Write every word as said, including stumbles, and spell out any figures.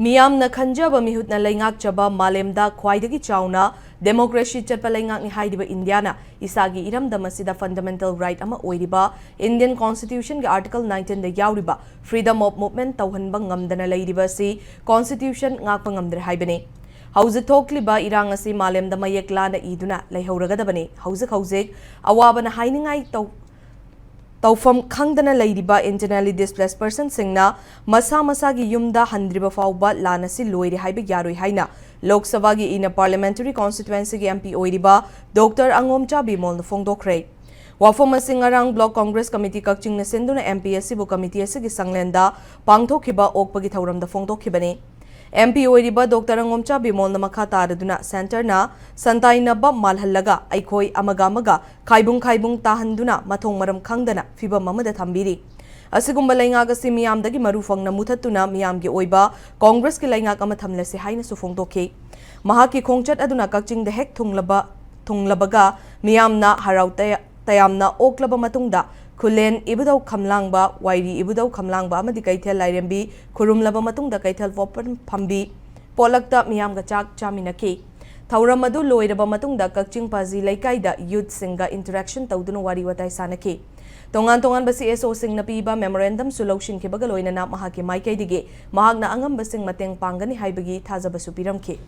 ꯃꯤꯌꯥꯝꯅ ꯈꯟꯖꯕ ꯃꯤꯍꯨꯠꯅ ꯂꯩꯉꯥꯛꯆꯕ ꯃꯥꯂꯦꯝꯗ ꯈ꯭ꯋꯥꯏꯗꯒꯤ ꯆꯥꯎꯅ democracy ꯆꯠꯄ ꯂꯩꯉꯥꯛꯅꯤ ꯍꯥꯏꯔꯤꯕ ꯏꯟꯗꯤꯌꯥꯅ ꯏꯁꯥꯒꯤ ꯏꯔꯝꯗꯝ ꯑꯁꯤꯗ fundamental right ꯑꯃ ꯑꯣꯏꯔꯤꯕ Indian Constitution ꯒꯤ Article nineteen ꯗ ꯌꯥꯎꯔꯤꯕ freedom of movement ꯇꯧꯍꯟꯕ ꯉꯝꯗꯅ ꯂꯩꯔꯤꯕ ꯑꯁꯤ Constitution ꯉꯥꯛꯄ ꯉꯝꯗ꯭ꯔꯦ ꯍꯥꯏꯕꯅꯤ꯫ ꯍꯧꯖꯤꯛ ꯊꯣꯛꯂꯤꯕ ꯏꯔꯥꯡ ꯑꯁꯤ ꯃꯥꯂꯦꯝꯗ ꯃꯌꯦꯛ ꯂꯥꯅ ꯏꯗꯨꯅ ꯂꯩꯍꯧꯔꯒꯗꯕꯅꯤ꯫ ꯍꯧꯖꯤꯛ ꯍꯧꯖꯤꯛ ꯑꯋꯥꯕꯅ ꯍꯥꯏꯅꯤꯡꯉꯥꯏ ꯇꯧ-, ꯇꯧꯐꯝ ꯈꯪꯗꯅ ꯂꯩꯔꯤꯕ internally displaced personꯁꯤꯡꯅ ꯃꯁꯥ ꯃꯁꯥꯒꯤ ꯌꯨꯝꯗ ꯍꯟꯗ꯭ꯔꯤꯕ ꯐꯥꯎꯕ ꯂꯥꯟ ꯑꯁꯤ ꯂꯣꯏꯔꯦ ꯍꯥꯏꯕ ꯌꯥꯔꯣꯏ ꯍꯥꯏꯅ ꯂꯣꯛ ꯁꯚꯥꯒꯤ ꯏꯅ parliamentary constituency ꯒꯤ M P ꯑꯣꯏꯔꯤꯕ Doctor ꯑꯉꯣꯝꯆꯥ ꯕꯤꯃꯣꯜꯅ ꯐꯣꯡꯗꯣꯛꯈ꯭ꯔꯦ꯫ ꯋꯥꯐꯝ ꯑꯁꯤ ꯉꯔꯥꯡ Block Congress Committee ꯀꯛꯆꯤꯡꯅ ꯁꯤꯟꯗꯨꯅ M P ꯑꯁꯤꯕꯨ committee ꯑꯁꯤꯒꯤ ꯁꯪꯂꯦꯟꯗ ꯄꯥꯡꯊꯣꯛꯈꯤꯕ ꯑꯣꯛꯄꯒꯤ ꯊꯧꯔꯝꯗ ꯐꯣꯡꯗꯣꯛꯈꯤꯕꯅꯤ꯫ M P ꯑꯣꯏꯔꯤꯕ Doctor ꯑꯉꯣꯝꯆꯥ ꯕꯤꯃꯣꯜꯅ ꯃꯈꯥ ꯇꯥꯔꯗꯨꯅ centreꯅ ꯁꯟꯇꯥꯏꯅꯕ ꯃꯥꯜꯍꯜꯂꯒ ꯑꯩꯈꯣꯏ ꯑꯃꯒ ꯑꯃꯒ ꯈꯥꯏꯕꯨꯡ ꯈꯥꯏꯕꯨꯡ ꯇꯥꯍꯟꯗꯨꯅ ꯃꯊꯣꯡ ꯃꯔꯝ ꯈꯪꯗꯅ ꯐꯤꯚꯝ ꯑꯃꯗ ꯊꯝꯕꯤꯔꯤ꯫ ꯑꯁꯤꯒꯨꯝꯕ ꯂꯩꯉꯥꯛ ꯑꯁꯤ ꯃꯤꯌꯥꯝꯗꯒꯤ ꯃꯔꯨ ꯐꯪꯅ ꯃꯨꯊꯠꯇꯨꯅ ꯃꯤꯌꯥꯝꯒꯤ ꯑꯣꯏꯕ Congressꯀꯤ ꯂꯩꯉꯥꯛ ꯑꯃ ꯊꯝꯂꯁꯤ ꯍꯥꯏꯅꯁꯨ ꯐꯣꯡꯗꯣꯛꯈꯤ꯫ ꯃꯍꯥꯛꯀꯤ ꯈꯣꯡꯆꯠ ꯑꯗꯨꯅ ꯀꯛꯆꯤꯡꯗ ꯍꯦꯛ ꯊꯨꯡꯂꯕ, ꯊꯨꯡꯂꯕꯒ ꯃꯤꯌꯥꯝꯅ ꯍꯔꯥꯎ ꯇꯌꯥ-, ꯇꯌꯥꯝꯅ ꯑꯣꯛꯂꯕ ꯃꯇꯨꯡꯗ ꯈꯨꯂꯦꯟ ꯏꯕꯨꯙꯧ ꯈꯝꯂꯥꯡꯕ, ꯋꯥꯏꯔꯤ ꯏꯕꯨꯙꯧ ꯈꯝꯂꯥꯡꯕ ꯑꯃꯗꯤ ꯀꯩꯊꯦꯜ ꯂꯥꯏꯔꯦꯝꯕꯤ ꯈꯨꯔꯨꯝꯂꯕ ꯃꯇꯨꯡꯗ ꯀꯩꯊꯦꯜ ꯄꯣꯠꯐꯝ ꯐꯝꯕꯤ ꯄꯣꯠꯂꯛꯇ ꯃꯤꯌꯥꯝꯒ ꯆꯥꯛ ꯆꯥꯃꯤꯟꯅꯈꯤ꯫ ꯊꯧꯔꯝ ꯑꯗꯨ ꯂꯣꯏꯔꯕ ꯃꯇꯨꯡꯗ ꯀꯛꯆꯤꯡ ꯄꯥꯖꯤ ꯂꯩꯀꯥꯏꯗ youthꯁꯤꯡꯒ interaction ꯇꯧꯗꯨꯅ ꯋꯥꯔꯤ ꯋꯥꯇꯥꯏ ꯁꯥꯟꯅꯈꯤ꯫ ꯇꯣꯉꯥꯟ ꯇꯣꯉꯥꯟꯕ C S Oꯁꯤꯡꯅ ꯄꯤꯕ memorandumꯁꯨ ꯂꯧꯁꯤꯟꯈꯤꯕꯒ ꯂꯣꯏꯅꯅ ꯃꯍꯥꯛꯀꯤ ꯃꯥꯏꯀꯩꯗꯒꯤ ꯃꯍꯥꯛꯅ ꯑꯉꯝꯕꯁꯤꯡ ꯃꯇꯦꯡ ꯄꯥꯡꯒꯅꯤ ꯍꯥꯏꯕꯒꯤ ꯊꯥꯖꯕꯁꯨ ꯄꯤꯔꯝꯈꯤ꯫